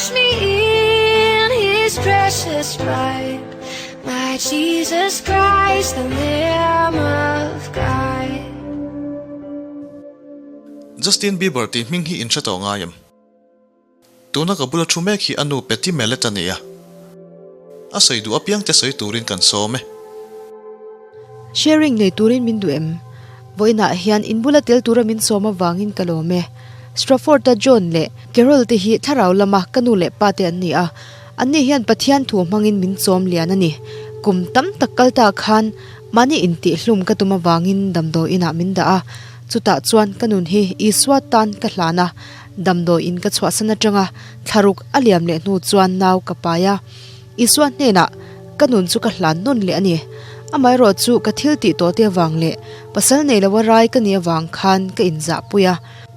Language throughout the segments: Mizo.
Wash me in his precious blood. My Jesus Christ, the Lamb of God. Justin Bieber tih hming hi in hre tawh ngai em? Tuna ka bula thu mek hi a nu Patty Mallett a ni a. A sawi duh apiang te sawi turin kan sawm e. Sharing nei turin min duh em? Vawiinah hian in bula tel tura min sawm avangin ka lawm e. Strafford-a John leh Carol te hi thlarau lama ka nu leh pa te an ni a. Anni hian Pathian thu hmangin min chawm lian a ni. Kum tam tak kal ta khan mahni intihhlum ka tum avangin damdawi inah min dah a. Chutah chuan ka nun hi Isua tan ka hlan a. Damdawi in ka chhuahsan atanga thlaruk a liam leh hnu chuan nau ka pai a. Isua hnenah ka nun chu ka hlan nawn leh a ni. Amaherawh chu ka thil tih tawh te avang leh pasal nei loa rai ka nih avang khan ka inzahpui a.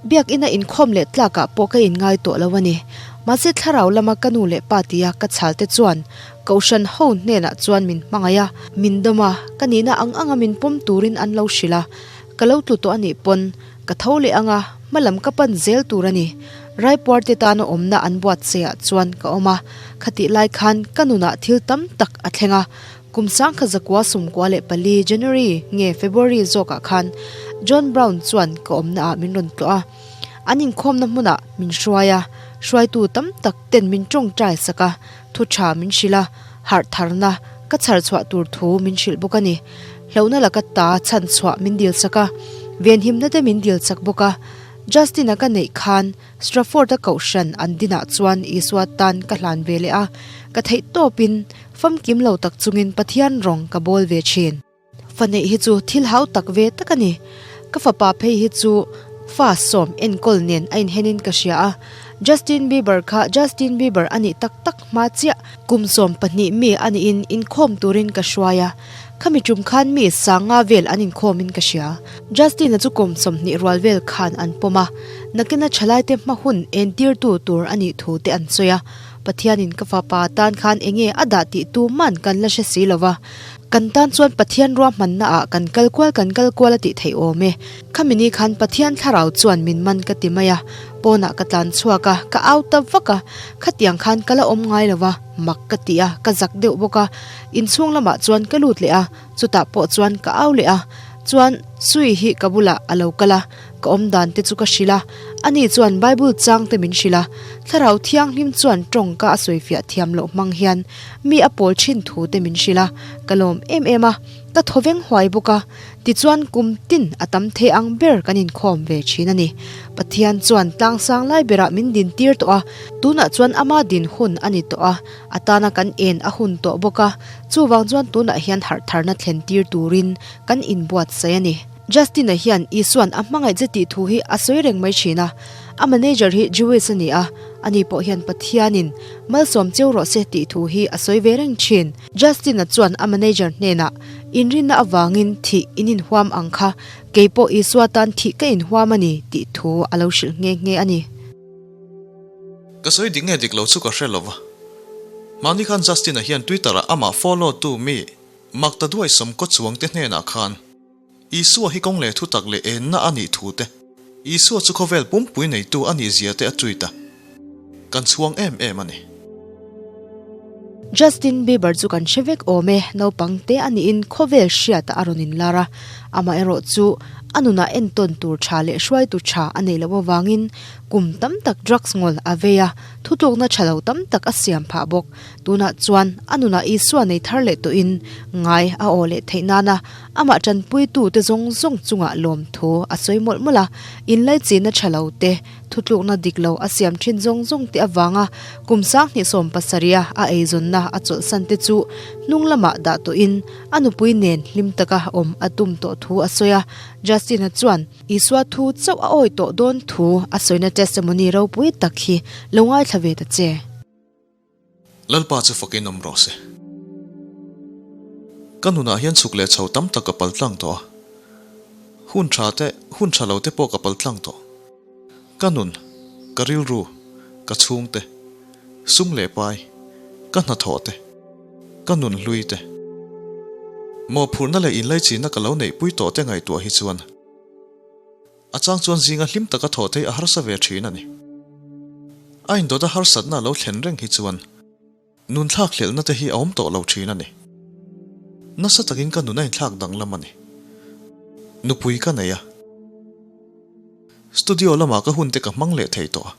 Biakina inkhawm leh tlakah pawh ka inngai tawh lo a ni. Mahse thlarau lama ka nu leh pa tia ka chhal te chuan Kohhran ho hnenah chuan min hmangaih a, min dawm a, ka nihna ang anga min pawm turin an lo hrilh a. Ka lo tlu tawh a nih pawn ka tho leh anga hmalam ka pan zel tur a ni. Raipuarte tana awmna an buatsaih ah chuan ka awm a, khatih lai khan ka nunah thil tam tak a thleng a. Kum sangkha zakua 94 January nge February zawkah khan John Brown chuan ka awmna ah min rawn tlawh a. An inkhawmna hmunah min hruai a, hruaitu tam tak ten min tawngtai sak a, thu tha min hrilh a, harh tharna ka chhar chhuah tur thu min hrilh bawk a ni. Hlauhna laka ta chhan chhuah min dil sak a, venhimna te min dil chak bawk a. Justin-a ka neih khan Strafford-a kohhran an dinah chuan Isua tan ka hlan ve leh a, ka theih tawpin famkim lo tak chungin Pathian rawng ka bawl ve thin. Fa neih hi chu thil hau tak ve tak a ni. Ka fapa phei hi chu fa sawm enkawl nen a inhenin ka hria a. Justin Bieber kha Justin Bieber a nih tak tak hma chiah kum 12 mi a nihin inkhawm turin ka hruai a. Khami tum khan mi sanga vel an inkhawmin ka hria. Justin-a chu kum 20 rual vel khan an pawm a. Nakina thalaite hma hun entirtu tur a nih thu te an sawi a. Pathianin ka fapa tan khan enge a dah tih tu man kan la hre si lova. Kan tan chuan Pathian ruahmanna ah kan kal kual kan kal kual a tih theih awm e. Khami ni khan Pathian thlarau chuan min man ka ti mai a, pawnah ka tlan chhuak a, ka au ta vak a, khatiang khan ka la awm ngai lo va, mak ka ti a, ka zak deuh bawk a. Inchhung lamah chuan ka lut leh a, chutah pawh chuan ka au leh a, chuan Sui hi ka bulah a lo kal a, ka awm dan te chu ka hrilh a, ani chuan Bible chang te min hrilh a, Thlarau Thianghlim chuan tawngka a sawifiah thiam loh hmang hian mi a pawl thin thu te min hrilh a, ka lawm em em a, ka thaw veng huai bawk a, tichuan kum tin a tam thei ang ber kan inkhawm ve thin a ni. Pathian chuan tlangsang lai berah min din tir tawh a, tunah chuan ama din hun a ni tawh a, a tana kan en a hun tawh bawk a, chuvang chuan tunah hian harh tharna thlen tir turin kan inbuatsaih a ni. Justin-a hian Isua'n a hmangaih che tih thu hi a sawi reng mai thin a. A manager hi Jewish a ni a, ani pawh hian Pathianin malsawm cheu rawh se tih thu hi a sawi ve reng thin. Justin-a chuan a manager hnenah, Inrinna avangin thih in inhuam ang kha, kei pawh Isua tan thih ka inhuam a ni tih thu a lo hrilh nghe nghe a ni. Ka sawi dik nge dik lo chu ka hre lo va. Mahni khan Justin-a hian Twitter-ah amah follow tu mi Makta Duai Sawmkaw chuangte hnenah khan, Isua hi kawng leh thutak leh enna a nih thu te, Isua chu khawvel pumpui neitu a nih zia te a tweet a, kan chhuang em em a ni. Justin Bieber chu kan hre vek awm e, naupang te a niin khawvel hriatah a rawn inlar a, amaherawh chu a nunah entawn tur tha leh hruaitu tha a neih loh avangin kum tam tak drugs ngawl a vei a, thutlukna tha lo tam tak a siam phah bawk. Tunah chuan a nunah Isua nei thar leh tawhin ngai a aw leh theih nana amah tanpuitute zawng zawng chungah lawmthu a sawi mawlh mawlh a, inlaichinna tha lo te, thutlukna dik lo a siam thin zawng zawng te avanga kum 2070 a eizawnna a chawlhsan te chu hnung lamah dah tawhin a nupui nen hlim taka awm a tum tawh thu a sawi a. Justin-a chuan Isua thu chauh a awi tawh dawn thu a sawina testimony ropui tak hi lo ngaithla ve ta che. Lalpa chu fakin awm rawh se. Ka nunah hian chhuk leh chho tam tak ka pal tlang tawh a. Hun tha te, hun tha lo te pawh ka pal tlang tawh. Ka nun, ka rilru, ka chhungte, sum leh pai, ka hnathawh te, ka nun hlui te, mawhphurhna leh inlaichinna ka lo neihpui tawh te ngaihtuah hi chuan a chang chuan zinga hlim taka thawh theih a harsa ve thin a ni. A indawt a harsatna a lo thlen reng hi chuan nun thlak hlelhna te hi a awm tawh lo thin a ni. Nasa takin ka nun a inthlak danglam a ni. Nupui ka nei a. Studio lamah ka hun te ka hmang leh thei tawh a.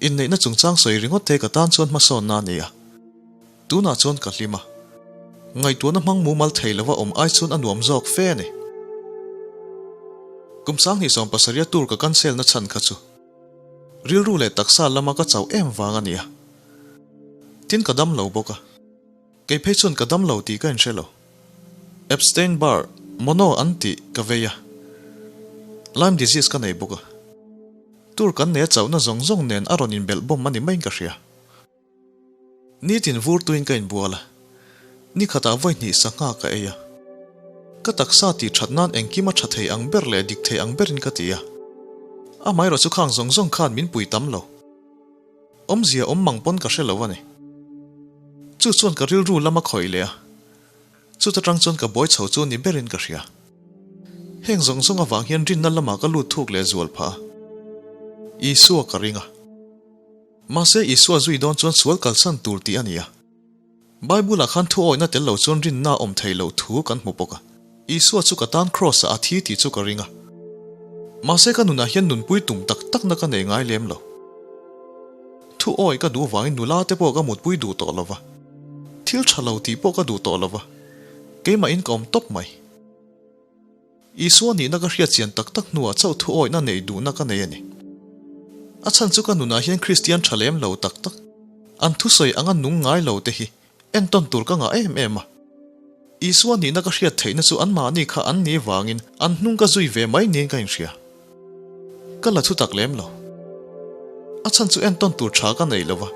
Inneihna chungchang sawi ringawt te ka tan chuan hmasawnna a ni a. Tunah chuan ka hlim a. Ngaihtuahna hmang mumal thei lova awm ai chuan a nuam zawk fe a ni. Kum 2070 a tour ka cancel na chhan kha chu rilru leh taksa lama ka chauh em vang a ni a. Tin ka dam lo bawk a. Kei phei chuan ka dam lo tih ka inhre lo. Epstein Barr, Mono an tih ka vei a. Lyme disease ka nei bawk a. Tour kan nei a chauhna zawng zawng nen a rawn inbelh bawm a ni maiin ka hria. Nitin vur tuin ka inbual a, ni khatah vawi hnih sangha ka ei a. Ka taksa tih that nan engkim a tha thei ang ber leh dik thei ang berin ka ti a. Amaherawh chu khang zawng zawng khan min pui tam lo. Awmzia awm mang pawn ka hre lo a ni. Chu chuan ka rilru lam a khawih leh a, chuta tang chuan ka buai chho chu ni berin ka hria. Heng zawng zawng avang hian rinna lamah ka lut thuk leh zual phah a. Isua ka ring a. Mahse Isua zui dawn chuan sual kalsan tur tih a ni a. Bible-ah khan thu awihna tel lo chuan rinna a awm thei loh thu kan hmu bawk a. Isua chu ka tan Kraws-ah a thi tih chu ka ring a. Mahse ka nunah hian nunpui tum tak takna ka nei ngai lem lo. Thu awih ka duh vangin nula te pawh ka mutpui duh tawh lo va. Thil tha lo tih pawh ka duh tawh lo va. Keimahin ka awm tawp mai. Isua nihna ka hriat chian tak tak hnuah chauh thu awihna neih duhna ka nei a ni. A chhan chu ka nunah hian Kristian tha lem lo tak tak, an thusawi anga nung ngai lo te hi entawn tur ka ngah em em a. Isua nihna ka hriat theihna chu anmahni kha an ni vangin an hnung ka zui ve mai niin ka inhria. Ka la thu tak lem lo. A chhan chu entawn tur tha ka nei lo va.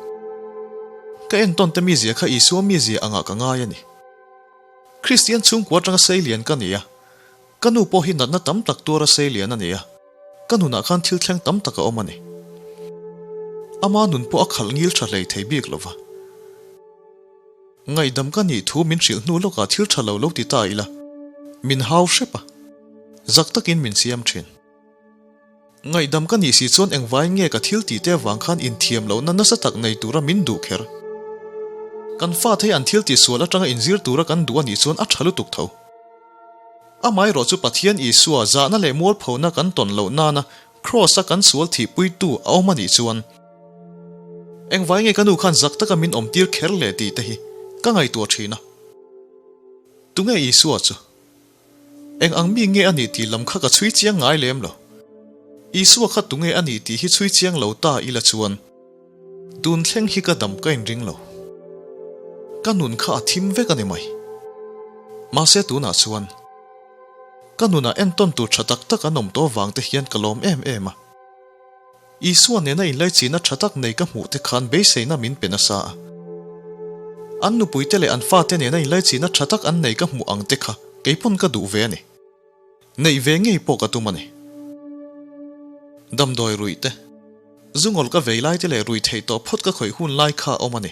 Ka entawn te mizia kha Isua mizia angah ka ngai a ni. Kristian chhungkua atanga seilian ka ni a, ka nu pawh hi natna tam tak tuara seilian a ni a, ka nunah khan thil thleng tam tak a awm a ni. Ama nun pawh a khalh ngil tha hlei thei bik lo va. Ngaihdam ka nih thu min hrilh hnu lawkah thil tha lo lo ti ta ila, min hau hrep a, zak takin min siam thin. Ngaihdam ka nih si chuan engvai nge ka thil tih te avang khan inthiam lohna nasa tak nei tura min duh kher? Kan fate hi an thil tih sual atanga inzir tura kan duh a nih chuan a tha lutuk tho. Amaherawh chu Pathian Isua zahna leh mualphona kan tawn loh nana Kraws-a kan sual thihpuitu a awm a nih chuan engvai nge ka nu khan zak taka min awmtir kher le tih te hi ka ngaihtuah thin a. Tunge Isua chu? Eng ang mi nge a nih tih lam kha ka chhui chiang ngai lem lo. Isua kha tunge a nih tih hi chhui chiang lo ta ila chuan tun thleng hi ka dam ka inring lo. Ka nun kha a thim vek a ni mai. Mahse tunah chuan ka nunah entawn tur tha tak tak an awm tawh vang te hian ka lawm em em a. Isua nena inlaichihna tha tak nei ka hmuh te khan beiseina min pe nasa a. An nupuite leh an fate nena inlaichihna tha tak an nei ka hmuh ang te kha kei pawn ka duh ve a ni. Neih ve ngei pawh ka tum a ni. Damdawi ruih te, zungawl ka vei lai te leh ruih theih tawh phawt ka khawih hun lai kha a awm a ni.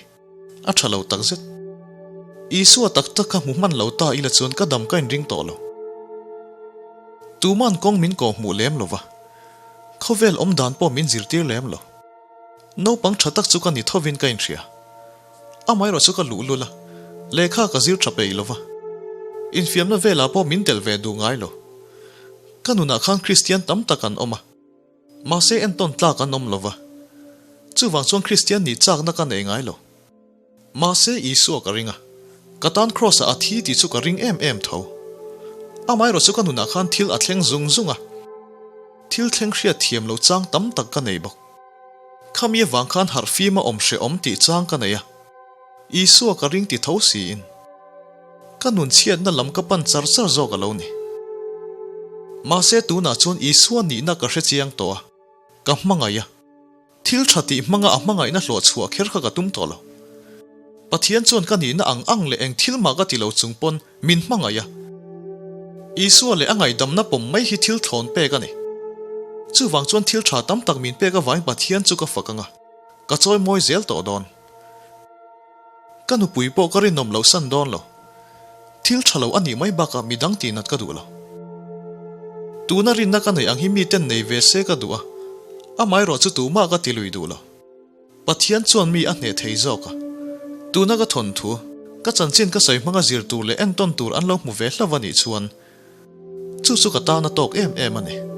A tha lo takzet. Isua tak tak kha hmu hman lo ta ila chuan ka dam ka inring tawh lo. Tuman kawng min kawh hmuh lem lo va. Khawvel awm dan pawh min zirtir lem lo. Naupang tha tak chu ka ni thovin ka inhria. Amaherawh chu ka luhlul a, lehkha ka zir tha peih lo va. Infiamna velah pawh min telh ve duh ngai lo. Ka nunah khan Kristian tam tak an awm a. Mahse entawn tlak an awm lo va. Chuvang chuan Kristian nih chakna ka nei ngai lo. Mahse Isua ka ring a, ka tan Kraws-ah a thi tih chu ka ring em em tho. Amaherawh chu ka nunah khan thil a thleng zung zung a, thil thleng hriat thiam lo chang tam tak ka nei bawk. Khami avang khan harh fim a awm hrehawm tih chang ka nei a, Isua ka ring ti tho siin ka nun chhiatna lam ka pan char char zawk a lo ni. Mahse tunah chuan Isua nihna ka hre chiang tawh a, ka hmangaih a. Thil tha tih hmanga a hmangaihna hlawh chhuah kher kha ka tum tawh lo. Pathian chuan ka nihna ang ang leh eng thil mah ka ti lo chung pawn min hmangaih a. Isua leh a ngaihdamna pawm mai hi thil thlawn pek a ni. Chuvang chuan thil tha tam tak min pek avangin Pathian chu ka fak ang a, ka chawi mawi zel tawh dawn. Ka nupui pawh ka rinawm loh san dawn lo. Thil tha lo a nih mai bakah midang tihnat ka duh lo. Tuna rinna ka neih ang hi miten nei ve se ka duh a, amaherawh chu tumah ka ti lui duh lo. Pathian chuan mi a hneh thei zawk a. Tuna ka thawnthu, ka chanchin ka sawi hmanga zir tur leh entawn tur an lo hmu ve hlauh a nih chuan, chu chu ka tan a tawk em em a ni.